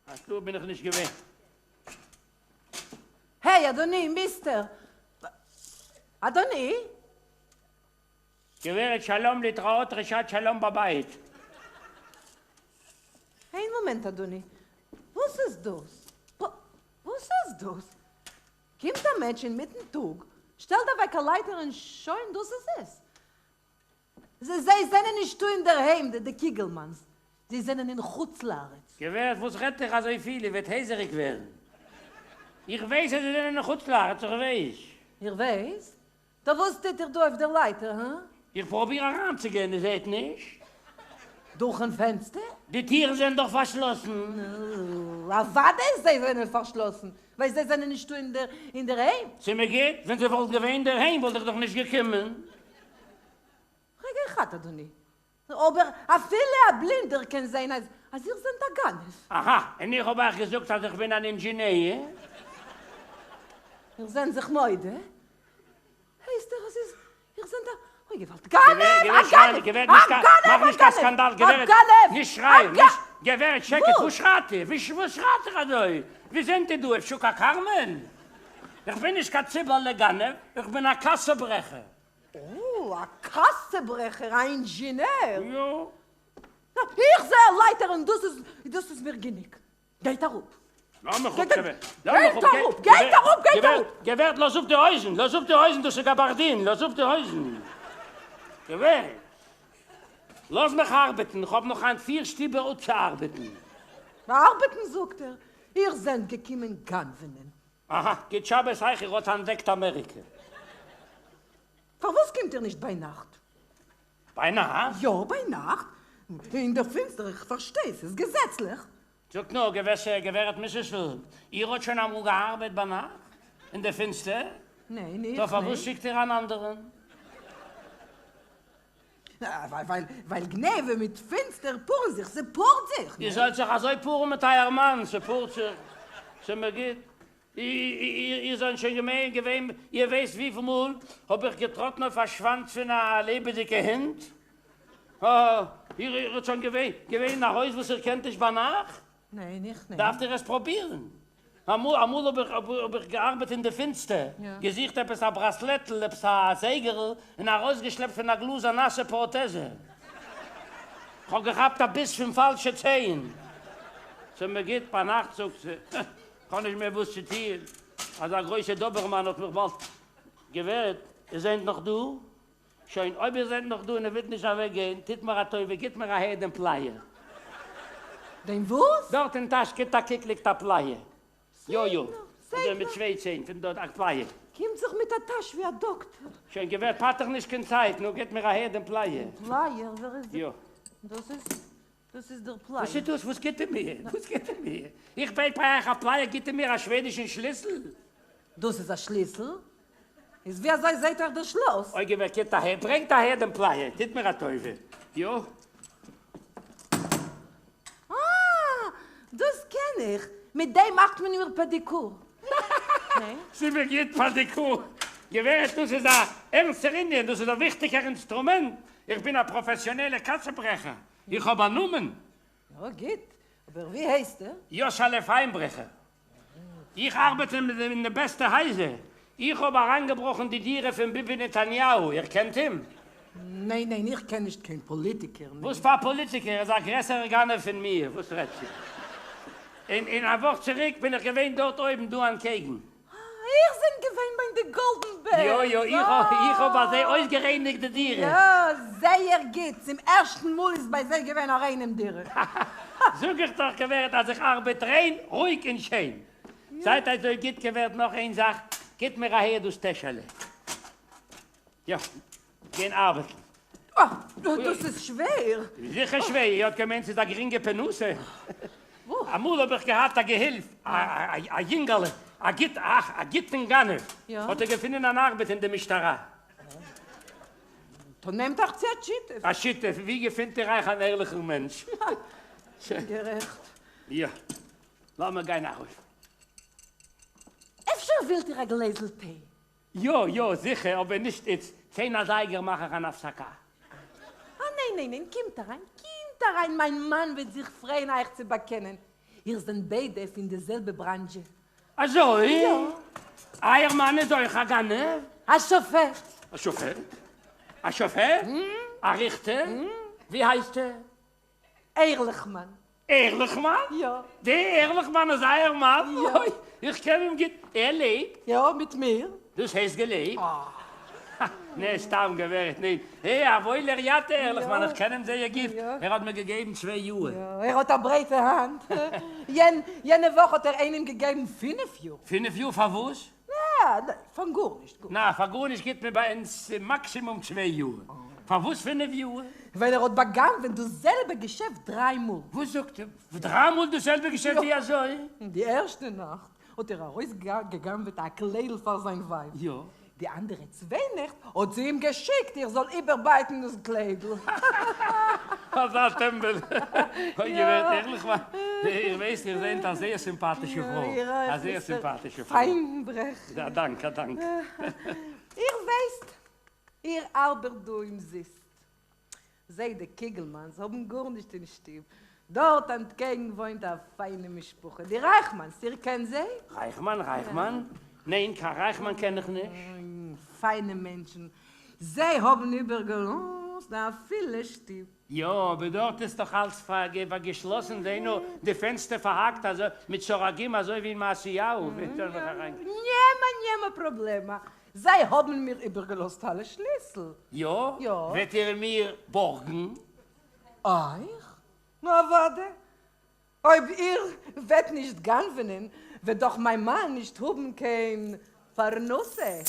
אז דא בין איך נישט געווען. העי, אדוני, מיסטער! אדוני! גברת שלום להתראות דרישת שלום בבית. איין מאמענט אדוני, וואס איז דאס? וואס איז דאס? קומט א מענטש אינמיטן טאג, שטעלט אוועק א לייטער און שוין דאס איז עס. זיי זענען נישטא אינדערהיים די קיגעלמאנס, זיי זענען אין חוץ לארץ. גברת וואס רעדט איר אזויפיל איר וועט הייזעריג ווערן. איך ווייס אז זיי זענען אין חוץ לארץ איך ווייס. איר ווייסט? טא וואס טוט איר דא אויף דער לייטער, הא? איך פרוביר אריינצוגיין, איר זעהט נישט? דורכן פענסטער? די טירן זענען דאך פארשלאסן. נו, אוודאי זיי זענען פארשלאסן, ווייל זיי זענען נישטא אינדערהיים. ס'מיר גוט, ווען זיי וואלטן געווען אינדערהיים וואלט איך דאך נישט געקומען. רגע אחד אדוני, אבער אפילו א בלינדער קען זעהן אז אז איר זענט א גנב. אהא, און איך האב אייך געזאגט אז איך בין אן אינדזשינעיר? איר זענט זיך מודה? הייסט ער אז איר זענט א, אוי געוואלד, גנב! א גנב! א גנב! מאך נישט קיין סקאנדאל גברת, נישט שרייען, נישט, גברת שקט, וואס שרייט איר? וואס שרייט איר אזוי? ווי זענט איר דא? אויף שוק הכרמל? איך בין נישט קיין ציבעלע גנב, איך בין א קאסע ברעכער. או, א קאסע ברעכער, א אינזשינער. יא. איך זע א לייטער און דאס איז, דאס איז מיר גענוג. גייט אראפ. לאמיך אפ, גברת. גייט אראפ, גייט אראפ, גייט אראפ. גברת, לאז אפ די הויזן, לאז אפ די הויזן, דאס איז גאבארדין, לאז אפ די הויזן. גברת, לאז מיך ארבעטן, איך האב נאך היינט פיר שטיבער אפצוארבעטן. ארבעטן זאגט ער, איר זענט געקומען גנב'נען. אהא, גוט שבת אייך, איר האט אנטדעקט אמעריקע. פארוואס קומט איר נישט ביינאכט? ביינאכט? יא ביינאכט, אין דער פינסטער, איך פארשטיי ס'איז געזעצליך. זאגט נאר, געוועסע גברת מיסעסל, איר האט שוין אמאל געארבעט ביינאכט אין דער פינסטער? ניין, איך טא פארוואס שיקט איר אן אנדערן? ווייל ווייל גניבה מיט פינסטער פארן זיך, ס'פארט זיך, איר זאלט זיך אזוי פארן מיט אייער מאן, ס'פארט זיך, ס'מיר גוט. איר זענט שוין געווען געווען, איר ווייסט וויפיל מאל האב איך געטראטן אויף א שוואנץ פון א לעבעדיגע הונט? הא, איר האט שוין געווען געווען אין א הויז וואס איר קענט נישט ביינאכט? ניין, איך ניין. דארפט איר עס פרובירן. אמאל אמאל האב איך האב איך געארבעט אין די פינסטער, געזוכט עפעס א בראסלעטל, עפעס א זייגערל, און ארויסגעשלעפט פון א גלאז א נאסע פראטעזע. כ'האב געכאפט א ביס פון פאלשע ציין. ס'מיר גוט ביינאכט זאגט זי. כ'האב נישט מער וואס צו טוען, אזא גרויסע דאבערמאן האט מיך באלד געווערט, איר זענט נאך דא? שוין, אויב איר זענט נאך דא און איר ווילט נישט אוועק גיין, טוט מיר א טובה, גיט מיר אהער דעם פלייער. דעם וואס? דארט אין טאש, גיט א קוק ליגט א פלייער. יא יא, אזוי מיט צוויי ציין פון דארט, א פלייער. קומט זיך מיט א טאש ווי א דאקטער. שוין געווערט, פאטעך נישט קיין צייט, נו גיט מיר אהער דעם פלייער. דעם פלייער? ווער איז דער? יא. דאס איז דאס איז דער פלייער. וואס איז דאס? וואס גיט איר מיר? וואס גיט איר מיר? איך בעט ביי אייך א פלייער, גיט איר מיר א שוועדישן שליסל? דאס איז א שליסל? איז ווי אזוי זעהט אויך דער שלאס? אוי געווער, גיט אהער, ברענגט אהער דעם פלייער, טוט מיר א טובה. יא. אה! דאס קען איך! מיט דעם מאכט מען מיר פעדיקור. ניין? ס'איז מיר גוט פעדיקור. גברת, דאס איז א ערנסטער ענין, דאס איז א וויכטיגער אינסטרומענט. איך בין א פראפעסיאנעלער קאצעברעכער. איך האב א נאמען. יא גוט, אבער ווי הייסט ער? יאסעלע פיינברעכער. איך ארבעט אין די בעסטע הייזער. איך האב אריינגעבראכן די דירה פון ביבי נתניהו, איר קענט אים? ניין ניין איך קען נישט קיין פאליטיקער. וואס פאר פאליטיקער? ער איז א גרעסערע גנב פון מיר, וואס רעדסטו? אין א וואך צוריק בין איך געווען דארט אויבן דא אנטקעגן. איר זענט געווען ביי די גאלדענבערגס? יא יא, איך האב ביי זיי אויסגערייניגט די דירה. יא, זייער גוט, צום ערשטן מאל איז ביי זיי געווען א ריינעם דירה. זאג איך דאך גברת אז איך ארבעט ריין, רואיג און שיין. זייט אזוי גוט גברת נאך איין זאך, גיט מיר אהער דאס טעשעלע. יא, גיין ארבעטן. אה, דאס איז שווער. זיכער שווער, איר האט געמיינט ס'איז א גרינגע פרנסה? אמאל האב איך געהאט א געהילף, א יונגעלע, א גוט, אך, א גוטן גנב, האט ער געפונען אן ארבעט אין די משטרה. טא נעמט אייך צו א שותף. א שותף? ווי געפינט איר אייך אן ערליכן מענטש? גערעכט. יא, לאמיר גיין ארויף. אפשר ווילט איר א גלעזל טיי? יא יא זיכער אבער נישט איצט, צען אזייגער מאך איך אן הפסקה. אה ניין ניין ניין קומט אריין קומט אריין מיין מאן וועט זיך פרייען אייך צו באקענען. איר זענט ביידע פון די זעלבע בראנזשע. אזוי? יא. אייער מאן איז אויך א גנב? א שופט. א שופט? א שופט? א ריכטער? ווי הייסט ער? ערליכמאן. ערליכמאן? יא. דער ערליכמאן איז אייער מאן? יא. אוי, איך קען אים גוט. ער לעבט? יא, מיט מיר. דאס הייסט געלעבט? נע, סתם געווערט, ניין. הע, א וואוילער יאטע ערליכמאן, איך קען אים זייער גוט. ער האט מיר געגעבן צוויי יאר. יא, ער האט א ברייטע האנט. יענע וואך האט ער איינעם געגעבן פינף יאר. פינף יאר פארוואס? נע, פאר גארנישט. נע, פאר גארנישט גיבט מען ביי אונז מאקסימום צוויי יאר. פארוואס פינף יאר? ווייל ער האט בא'גנב'עט דאס זעלבע געשעפט דריי מאל. וואס זאגט איר? דריי מאל דאס זעלבע געשעפט? ווי אזוי? די ערשטע נאכט האט ער ארויסגע'גנב'עט א קליידל פאר זיין ווייב. יא. די אנדערע צוויי נעכט האט זי אים געשיקט ער זאל איבערבייטן דאס קליידל. אזא טעמבעל. אוי גברת ערליכמאן, איר ווייסט איר זענט א זייער סימפאטישע פרוי, א זייער סימפאטישע פרוי. פיינברעך. א דאנק, א דאנק. איר ווייסט, איר ארבעט דא אומזיסט. זיי די קיגלמאנס האבן גארנישט אין שטוב, דארט אנטקעגן וואוינט א פיינע משפחה, די רייכמאנס, איר קענט זיי? רייכמאן? רייכמאן? ניין, קיין רייכמאן קען איך נישט. פיינע מענטשן, זיי האבן איבערגעלאזט א פילע שטוב. יא, אבער דארט איז דאך אלץ פארגעשלאסן, זעה נאר די פענסטער פארהאקט אזוי מיט סורגים אזוי ווי אין מעשיהו. ניעמא ניעמא פראבלעמא, זיי האבן מיר איבערגעלאזט אלע שליסל. יא? יא. וועט איר מיר בארגן? אייך? נו אוודאי. אויב איר וועט נישט גנב'נען וועט דאך מיין מאן נישט האבן קיין פרנסה.